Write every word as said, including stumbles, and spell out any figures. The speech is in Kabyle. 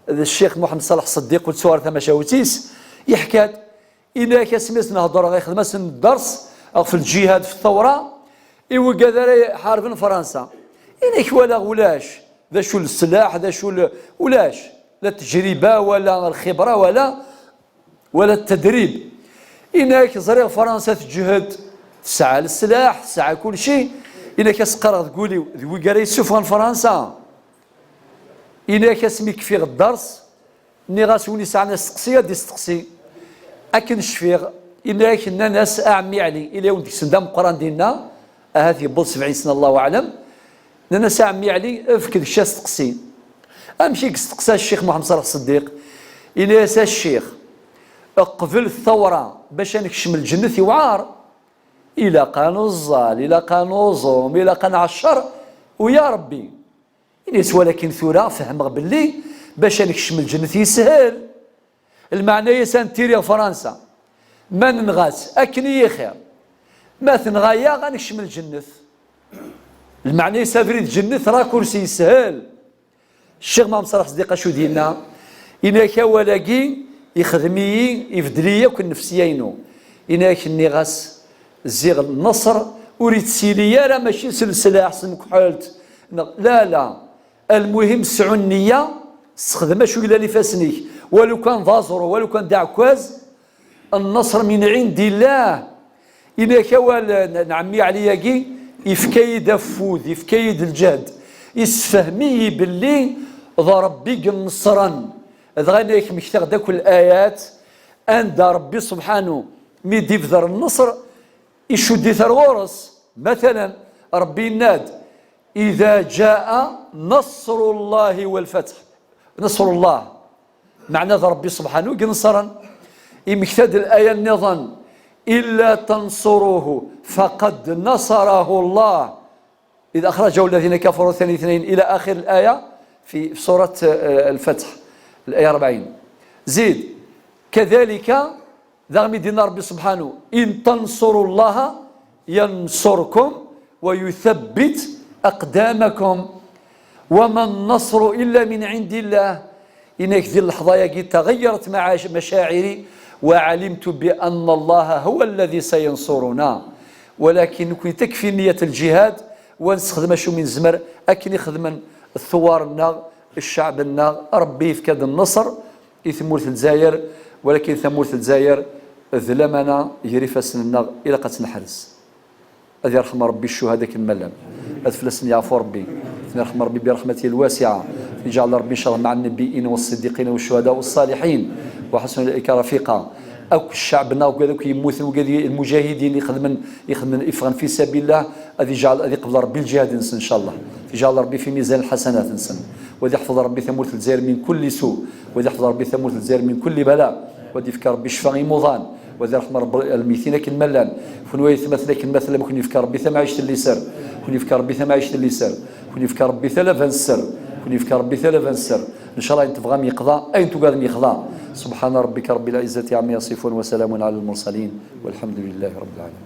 d Ccix Muḥemmed Ṣaleḥ Ṣeddiq, ur ttuɣ ara tamacahut-is, yeḥka-d, yenna-ak asmi as-nhedreɣ ixdem-asen dders ɣef lǧihad fi ttawra i wigad ara iḥarben Fransa. Yenna-ak walaɣ ulac, d acu leslaḥ, d acu l-, ulac, la ttejriba wala lxibra wala, wala ttedrib. Yenna-ak ẓriɣ Fransa teǧhed, tesɛa leslaḥ, tesɛa kulci. Yenna-ak as qqareɣ deg wul-iw d wigi ara yessufɣen Fransa. Yenna-ak asmi kfiɣ dders, nniɣ-as win yesɛan asteqsi ad d-isteqsi. Akken cfiɣ, yenna-ak nnan-as a ɛemmi Ɛli, ila yawen deg-sen d ameqqran dinna, ahat yewweḍ sebɛin sna Allahu aɛlam, nnan-as a ɛemmi Ɛli efk d kečč asteqsi. Amek i yesteqsa Ccix Muḥemmed Ṣaleḥ Ṣeddiq? Yenna-as a Ccix, qbel ttawra bac ad nekcem lǧennet yewɛer. Ilaq ad nuẓẓal, ilaq ad nuẓum, ilaq ad nɛeccer, u ya Rebbi. Ini-as walakin tura fehmeɣ belli bac ad nekcem lǧennet yeshel. Lmeɛna-yas ad nettiri ɣer Fransa, ma nenɣa-tt akken i yixir, ma tenɣa-yaɣ ad nekcem lǧennet. Lmeɛna-yas abrid lǧennet raccourci yeshel. Ccix Muḥemmed Ṣaleḥ Ṣeddiq acu d-yenna? Yenna-ak awal-agi ixdem-iyi, ibeddel-iyi akk nnefsiya-inu. Yenna-ak nniɣ-as ziɣ nneṣr ur yettili ara mačči s leslaḥ, s lmekḥelt, neɣ, la, la. Almuhim sɛu nniya, sexdem acu yellan ifassen-ik, walu kan d aẓru, walu kan d aɛekkaz, nneṣr min ɛindillah. Yenna-ak awal n, n ɛemmi Ɛli-agi, yefka-yi-d afud, yefka-yi-d lǧehd, yessefhem-iyi belli d Rebbi i yenneṣren. Dɣa yenna-ak mektaɣ-d akk layat anda Rebbi subḥanu mi d-ibder nneṣr, icudd-it ar ɣur-s. Matalan, Rebbi yenna-d, إذا جاء نصر الله والفتح. نصر الله. Meɛna d Rebbi subḥanu i yenṣren. Imekta-d laya nniḍen, إلا تنصروه فقد نصره الله إذ أخرجه الذين كفروا ثاني اثنين إلى آخر الآية في سورة, آه، الفتح، الآية أربعين. زيد، كذلك Daɣ mi d-yenna Rebbi subḥanu, إن تنصروا الله ينصركم ويثبت أقدامكم وما النصر إلا من عند الله. Yenna-ak di lleḥḍa-yagi تغيرت معاش-, مشاعري وعلمت بأن الله هو الذي سينصرنا. Walakin nekni takfi nniya n lǧihad, wa nessexdem acu mi nezmer akken i xedmen ttewwar-nneɣ, cceɛb-nneɣ, Rebbi yefka-d nneṣr i tmurt n Lezzayer, walakin tamurt n Lezzayer d lamana gar ifassen-nneɣ, ilaq ad tt-neḥrez. Ad yerḥem Rebbi ccuhada akken ma llan. Ad fell-asen yeɛfu Rebbi. Ad ten-yerḥem Rebbi برحمته الواسعة. Ad ten-yeǧɛel Rebbi إن شاء الله مع النبيين والصديقين والشهداء والصالحين وحسن أولئك رفيقا. Akk cceɛb-nneɣ, wigad akk yemmuten, wigad i, lmuǧahidin ixedmen, ixedmen, iffɣen fi sabil Llah, ad yeǧɛel, ad yeqbel Rebbi lǧihad-nsen, إن شاء الله. Ad yeǧɛel Rebbi في ميزان الحسنات-nsen. Wa ad yeḥfeḍ Rebbi tamurt n Lezzayer من كل سوء. Wa ad yeḥfeḍ Rebbi tamurt n Lezzayer من كل بلاء. Wa ad yefk Rebbi ccfa i imuḍan. Wa ad yerḥem Rebbi lmeytin akken ma llan. Kunwi ay atmaten akken ma tellam, ad ken-yefk Rebbi tamɛict n liser. Ad ken-yefk Rebbi tamɛict n liser. Ad ken-yefk Rebbi talaba n sser. Ad ken-yefk Rebbi talaba n sser. Ncallah ayen tebɣam yeqḍa, ayen tugadem yexḍa. سبحان ربك رب العزة عما يصفون وسلام على المرسلين والحمد لله رب العالمين.